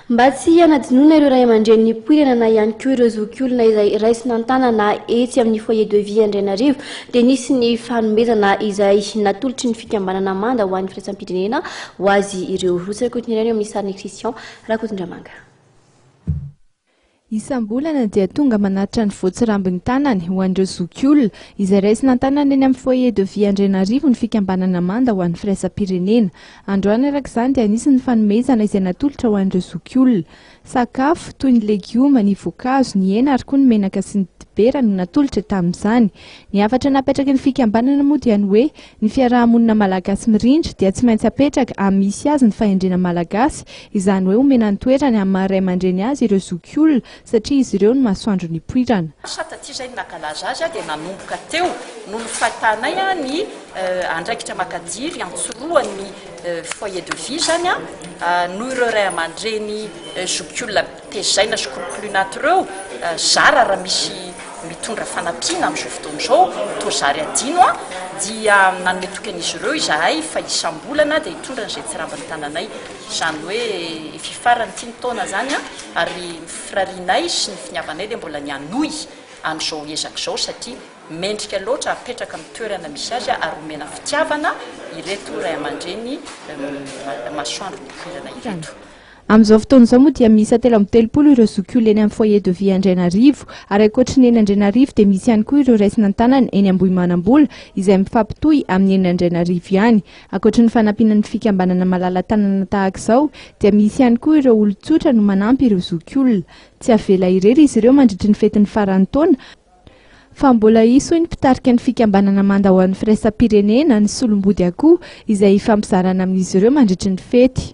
Mba tsy hanadinoana ireo ray aman-dreny nipoirana na ihany koa ireo zokiolona izay raisina an-tanana etsy amin'ny Foyer de vie Andrainarivo dia nisy ny fanomezana izay natolotry ny fikambanana Manda ho an'ny firaisam-pirenena ho azy ireo. Rotsy Rakotonirainy eo amin'ny sarin'i Christian Rakotondramanga. Isam-bolana dia tonga manatitra ny voatsirambin'ny tanany ho an'ireo zokiolona izay raisina an-tanana eny amin'ny Foyer de vie Andrainarivo ny fikambanana Manda ho an'ny firaisam-pirenena. Androany araka izany dia nisy ny fanomezana izay natolotra ho an'ireo zokiolona. Sakafo, toy ny legioma, ny voankazo, ny hena ary koa ny menaka sy ny dibera no natolotra tamin'izany. Ny hafatra napetraky ny fikambanana moa dia ny hoe ny fiaraha-monina malagasy mirindra dia tsy maintsy apetraka amin'ny misy azy ny fahendrena malagasy, izany hoe omena ny toerany amin'ny maha ray aman-dreny azy ireo zokiolona satria izy ireo no masoandro nipoirana. Asa taty izay ny nankalaza azy dia nanomboka teo noho ny fahitanay ny andraikitra makadiry iantsorohan'ny foyer de vie izany noho ireo ray aman-dreny zokiolona tezaina sy kolokoloina ato ireo, zara raha misy mitondra fanampiana amin'izao fotoana izao, toa zary adino an, dia nanome toky an'izy ireo izahay fa isam-bolana dia hitondra an'izay tsirambin'ny tananay, izany hoe efa hifarana ity ny taona izany an, ary ny firarianay sy ny finiavanay dia mbola ny hanohy an'izao ezaka izao satria mendrika loatra apetraka amin'ny toerana misy azy ary omena fitiavana ireto ray aman-dreny masoandro nipoirana ireto. Amin'izao fotoana izao moa dia miisa 33 ireo zokiolona eny amin'ny Foyer de vie Andrainarivo ary ankoatry ny eny Andrainarivo dia misy ihany koa ireo raisina an-tanana eny Ambohimanambola izay mifampitohy amin'ny eny Andrainarivo ihany. Ankoatry ny fanampiana ny fikambanana malala-tanana tahaka izao dia misy ihany koa ireo olon-tsotra no manampy ireo zokiolona. Tsy avela irery izy ireo mandritry ny fetin'ny faran'ny taona fa mbola hisy hoy ny mpitarika ny fikambanana Manda ho an'ny firaisam-pirenena ny solombody akoho izay hifampizarana amin'izy ireo mandritry ny fety.